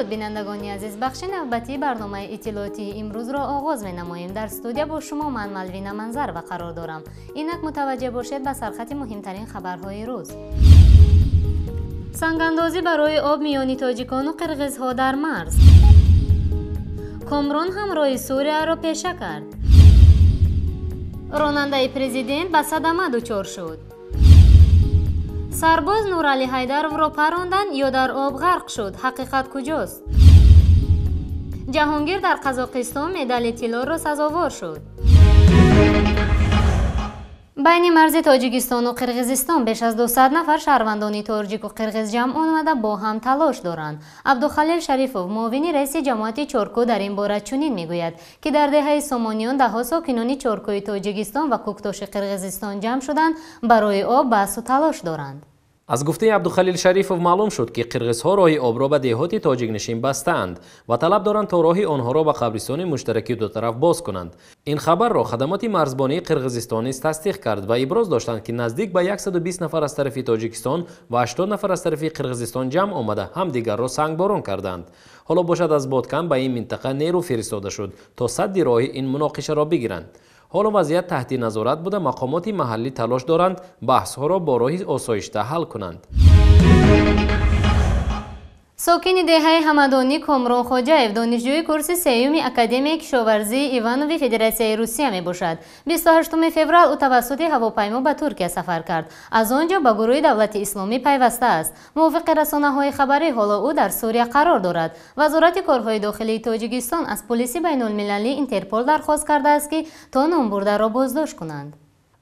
Дуруд, бинандагони азиз, бахши навбатии барномаи иттилоотии имрӯзро оғоз менамоем. Дар студия бо шумо ман Малвина Манзарова қарор дорам. Инак мутаваҷҷеҳ бошед ба сархати муҳимтарин хабарҳои рӯз. Сангандозӣ барои об миёни тоҷикону қирғизҳо дар марз. Комрон ҳамроҳи Сурияро пеша кард. Ронандаи президент ба садама дучор шуд. Сарбоз Нуралӣ Ҳайдаровро паронданд ё дар об ғарқ шуд? Ҳақиқат куҷост? Ҷаҳонгир дар Қазоқистон медали тиллоро сазовор шуд. Байни марзи Тоҷикистону Қирғизистон беш аз 200 нафар шаҳрвандони тоҷику қирғиз ҷамъ омада бо ҳам талош доранд. Абдухалил Шарифов, муовини раиси ҷамоати Чоркӯ, дар ин бора чунин мегӯяд, ки дар деҳаи Сомониён даҳҳо сокинони Чоркӯи Тоҷикистон ва Кӯктоши Қирғизистон ҷамъ шуданд, барои об баҳсу талош доранд. Аз гуфтаи Абдухалил Шарифов маълум шуд, ки қирғизҳо роҳи обро ба деҳоти тоҷикнишин бастаанд ва талаб доранд, то роҳи онҳоро ба қабристони муштараки дутараф боз кунанд. Ин хабарро хадамоти марзбонии Қирғизистон низ тасдиқ кард ва иброз доштанд, ки наздик ба 120 нафар аз тарафи Тоҷикистон ва 80 нафар аз тарафи Қирғизистон ҷамъ омада, ҳамдигарро сангборон карданд. Ҳоло бошад, аз Бодкан ба ин минтақа нерӯ фиристода шуд, то садди роҳи ин муноқишаро бигиранд. Ҳоло вазъият таҳти назорат буда, мақомоти маҳаллӣ талош доранд, баҳсҳоро бо роҳи осоишта ҳал кунанд. Сокини деҳаи Ҳамадонӣ Комрон Хоҷаев донишҷӯи курси сеюми Академияи кишоварзии Иванови Федератсияи Русия мебошад. 28 феврал ӯ тавассути ҳавопаймо ба Туркия сафар кард. Аз он ҷо ба гурӯҳи Давлати Исломӣ пайвастааст. Мувофиқи расонаҳои хабарӣ, ҳоло ӯ дар Сурия қарор дорад. Вазорати корҳои дохилии Тоҷикистон аз полиси байнулмилалии Интерпол дархост кардааст, ки то номбурдаро боздошт кунанд.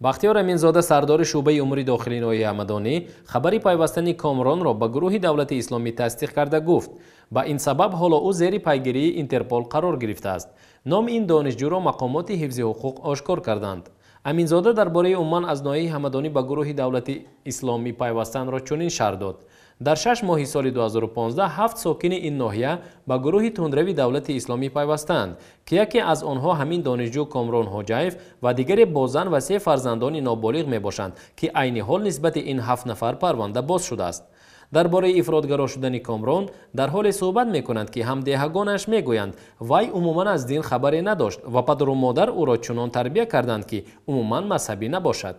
Бахтиёр Аминзода, сардори шӯъбаи умури дохилии ноҳияи Ҳамадонӣ, хабари пайвастани Комронро ба гурӯҳи Давлати Исломӣ тасдиқ карда гуфт, ба ин сабаб ҳоло ӯ зери пайгирии Интерпол қарор гирифтааст. Номи ин донишҷӯро мақомоти ҳифзи ҳуқуқ ошкор карданд. Аминзода дар бораи умуман аз ноҳияи Ҳамадонӣ ба гурӯҳи Давлати Исломӣ пайвастанро чунин шарҳ дод. Дар 6 моҳи соли 2015 ҳафт сокини ин ноҳия ба гурӯҳи тундрави Давлати Исломӣ пайвастаанд, ки яке аз онҳо ҳамин донишҷӯ Комрон Ҳоҷаев ва дигаре бо зан ва се фарзандони ноболиғ мебошанд, ки айни ҳол нисбати ин ҳафт нафар парванда боз шудааст. Дар бораи ифротгаро шудани Комрон дар ҳоле суҳбат мекунанд, ки ҳамдеҳагонаш мегӯянд, вай умуман аз дин хабаре надошт ва падару модар ӯро чунон тарбия карданд, ки умуман мазҳабӣ набошад.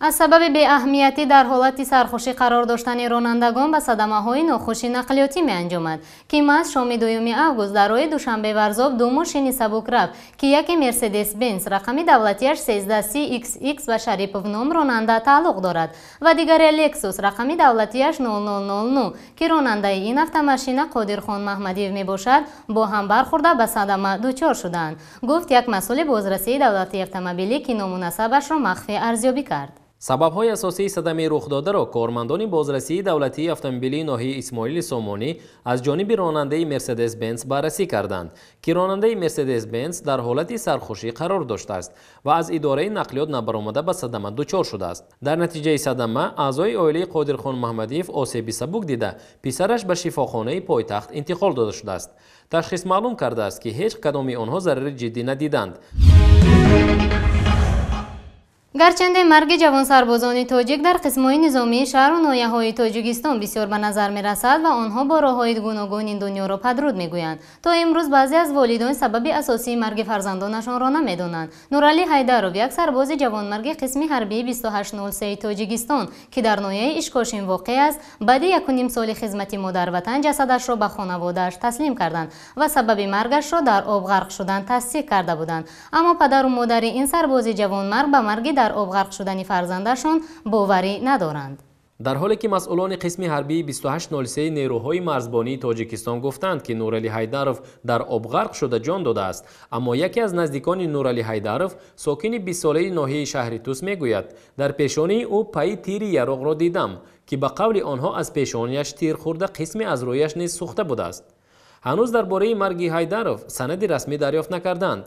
Аз сабаби беаҳамиятӣ дар ҳолати сархушӣ қарор доштани ронандагон ба садамаҳои нохуши нақлиётӣ меанҷомад, ки маҳз шоми 2 август дар роҳи Душанбе-Варзоб ду мошини сабук рафт, ки яке Мерседес-Бенз рақами давлатиаш 13CXX ба Шарипов ном ронанда тааллуқ дорад ва дигаре Лексус рақами давлатиаш 0009, ки ронандаи ин автомашина Қодирхон Маҳмадиев мебошад, бо ҳам бархӯрда ба садама дучор шуданд, гуфт як масъули бозрасии давлатии автомобилӣ, ки ному насабашро махфӣ арзёбӣ кард. Сабабҳои асосии садамаи рухдодаро кормандони бозрасии давлатии автомобилии ноҳияи Исмоили Сомонӣ аз ҷониби ронандаи Мерседес-Бенц баррасӣ карданд, ки ронандаи Мерседес-Бенц дар ҳолати сархушӣ қарор доштааст ва аз идораи нақлиёт набаромада ба садама дучор шудааст. Дар натиҷаи садама аъзои оилаи Қодирхон Маҳмадиев осеби сабук дида, писараш ба шифохонаи пойтахт интиқол дода шудааст. Ташхис маълум кардааст, ки ҳеҷ кадоми онҳо зарари ҷиддӣ надиданд. Гарчанде марги ҷавонсарбозони тоҷик дар қисмҳои низомии шаҳру ноҳияҳои Тоҷикистон бисёр ба назар мерасад ва онҳо бо роҳҳои гуногун ин дунёро падруд мегӯянд, то имрӯз баъзе аз волидон сабаби асосии марги фарзандонашонро намедонанд. Нуралӣ Ҳайдаров, як сарбози ҷавонмарги қисми ҳарбии 2803 Тоҷикистон, ки дар ноҳияи Ишкошим воқеъ аст, баъди якуним соли хизмати модарватан ҷасадашро ба хонаводааш таслим карданд ва сабаби маргашро дар об ғарқ шудан тасдиқ карда буданд. Аммо падару модари ин сарбози ҷавонмарг ба марги дар об ғарқ шудани фарзандашон боварӣ надоранд. Дар ҳоле ки масъулони қисми ҳарбии 2803 нерӯҳои марзбонии Тоҷикистон гуфтанд, ки Нуралӣ Ҳайдаров дар об ғарқ шуда ҷон додааст, аммо яке аз наздикони Нуралӣ Ҳайдаров, сокини 20-солаи ноҳияи шаҳри Тус, мегӯяд, дар пешонии ӯ пайи тири яроқро дидам, ки ба қавли онҳо аз пешонияш тир хӯрда, қисме аз рӯяш низ сӯхта будааст. Ҳанӯз дар бораи марги Ҳайдаров санади расмӣ дарёфт накарданд.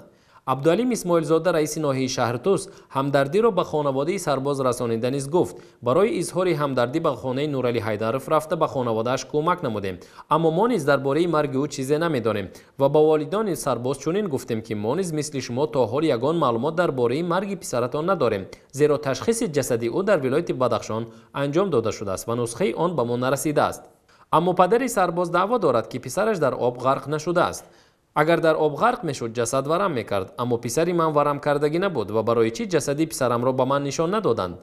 Абдуалим Исмоилзода, раиси ноҳияи Шаҳртӯс, ҳамдардиро ба хонаводаи сарбоз расонида низ гуфт, барои изҳори ҳамдардӣ ба хонаи Нуралӣ Ҳайдаров рафта ба хонаводааш кӯмак намудем, аммо мо низ дар бораи марги ӯ чизе намедонем ва ба волидони сарбоз чунин гуфтем, ки мо низ мисли шумо то ҳол ягон маълумот дар бораи марги писаратон надорем, зеро ташхиси ҷасади ӯ дар вилояти Бадахшон анҷом дода шудааст ва нусхаи он ба мо нарасидааст. Аммо падари сарбоз даъво дорад, ки писараш дар об ғарқ нашудааст. Агар дар об ғарқ мешуд, ҷасад варам мекард, аммо писари ман варам кардагӣ набуд ва барои чӣ ҷасади писарамро ба ман нишон надоданд?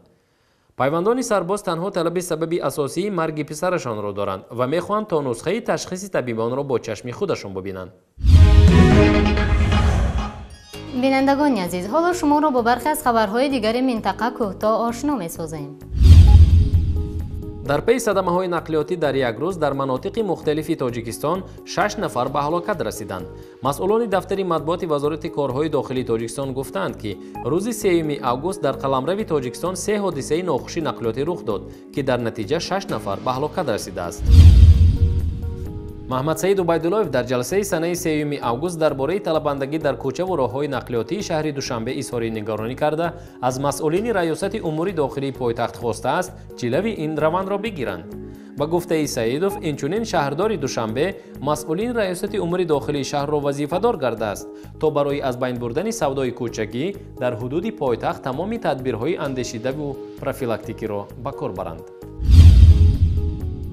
Пайвандони сарбоз танҳо талаби сабаби асосии марги писарашонро доранд ва мехоҳанд то нусхаи ташхиси табибонро бо чашми худашон бибинанд. Бинандагони азиз, ҳоло шуморо бо бархе аз хабарҳои дигари минтақа кӯтоҳ ошно месозем. Дар паи садамаҳои нақлиётӣ дар як рӯз дар манотиқи мухталифи Тоҷикистон 6 нафар ба ҳалокат расиданд. Масъулони дафтари матбуоти Вазорати корҳои дохилии Тоҷикистон гуфтаанд, ки рӯзи 3 август дар қаламрави Тоҷикистон 3 ҳодисаи нохуши нақлиётӣ рух дод, ки дар натиҷа 6 нафар ба ҳалокат расидааст. Маҳмадсаид Убайдуллоев дар ҷаласаи санаи 3 август дар бораи талабандагӣ дар кӯчаву роҳҳои нақлиётии шаҳри Душанбе изҳори нигаронӣ карда, аз масъулини Раёсати умури дохилии пойтахт хостааст ҷилави ин равандро бигиранд. Ба гуфтаи Саидов, инчунин шаҳрдори Душанбе масъулини Раёсати умури дохилии шаҳрро вазифадор кардааст, то барои аз байн бурдани савдои кӯчагӣ дар ҳудуди пойтахт тамоми тадбирҳои андешидаву профилактикиро ба кор баранд.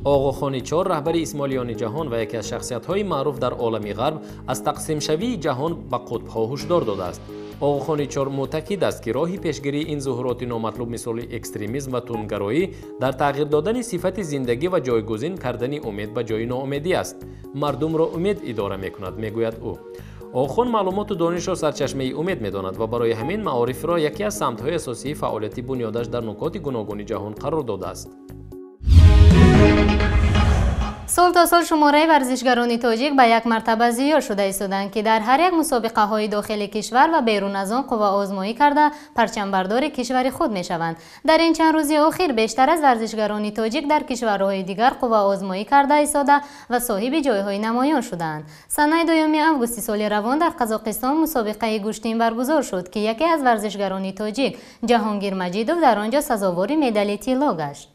Оғохони Чор, раҳбари исмоилиёни ҷаҳон ва яке аз шахсиятҳои маъруф дар олами ғарб, аз тақсимшавии ҷаҳон ба қутбҳо ҳушдор додааст. Оғохони Чор муътақид аст, ки роҳи пешгирии ин зуҳуроти номатлуб мисоли экстремизм ва тундгароӣ дар тағйир додани сифати зиндагӣ ва ҷойгузин кардани умед ба ҷои ноумедӣ аст. Мардумро умед идора мекунад, мегӯяд ӯ. Оғохон маълумоту донишро сарчашмаи умед медонад ва барои ҳамин маорифро яке аз самтҳои асосии фаъолияти бунёдаш дар нукоти гуногуни ҷаҳон қарор додааст. Сол то сол шумораи варзишгарони тоҷик ба як мартаба зиёд шуда истоданд, ки дар ҳар як мусобиқаҳои дохили кишвар ва берун аз он қувваозмоӣ карда парчамбардори кишвари худ мешаванд. Дар ин чанд рӯзи охир бештар аз варзишгарони тоҷик дар кишварҳои дигар қувваозмоӣ карда истода ва соҳиби ҷойҳои намоён шудаанд. Санаи 2 августи соли равон дар Қазоқистон мусобиқаи гӯштин баргузор шуд, ки яке аз варзишгарони тоҷик Ҷаҳонгир Маҷидов дар он ҷо сазовори медали тилло гашт.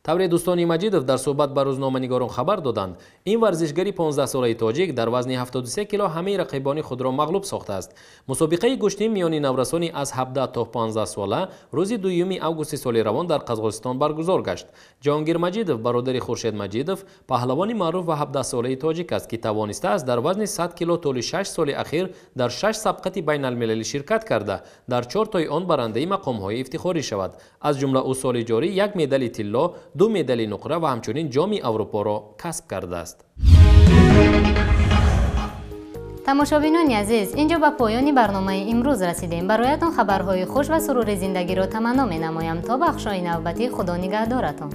Тавре дӯстони Маҷидов дар суҳбат ба рӯзноманигорон хабар доданд, ин варзишгари 15-солаи тоҷик дар вазни 73 кило ҳамаи рақибони худро мағлуб сохтааст. Мусобиқаи гӯштин миёни наврасони аз 17 то 15 сола рӯзи 2 августи соли равон дар Қазоқистон баргузор гашт. Ҷаҳонгир Маҷидов, бародари Хуршед Маҷидов, паҳлавони маъруф ва 17-солаи тоҷик аст, ки тавонистааст дар вазни 100 кило тӯли 6 соли ахир дар 6 сабқати байналмилалӣ ширкат карда, дар 4 тои он барандаи мақомҳои ифтихорӣ шавад. Аз ҷумла ӯ соли ҷорӣ 1 медали тилло, 2 медали нуқра ва ҳамчунин ҷоми Аврупоро касб кардааст. Тамошобинони азиз, инҷо ба поёни барномаи имрӯз расидем. Бароятон хабарҳои хуш ва сурури зиндагиро таманно менамоям. То бахшҳои навбатӣ Худо нигаҳдоратон.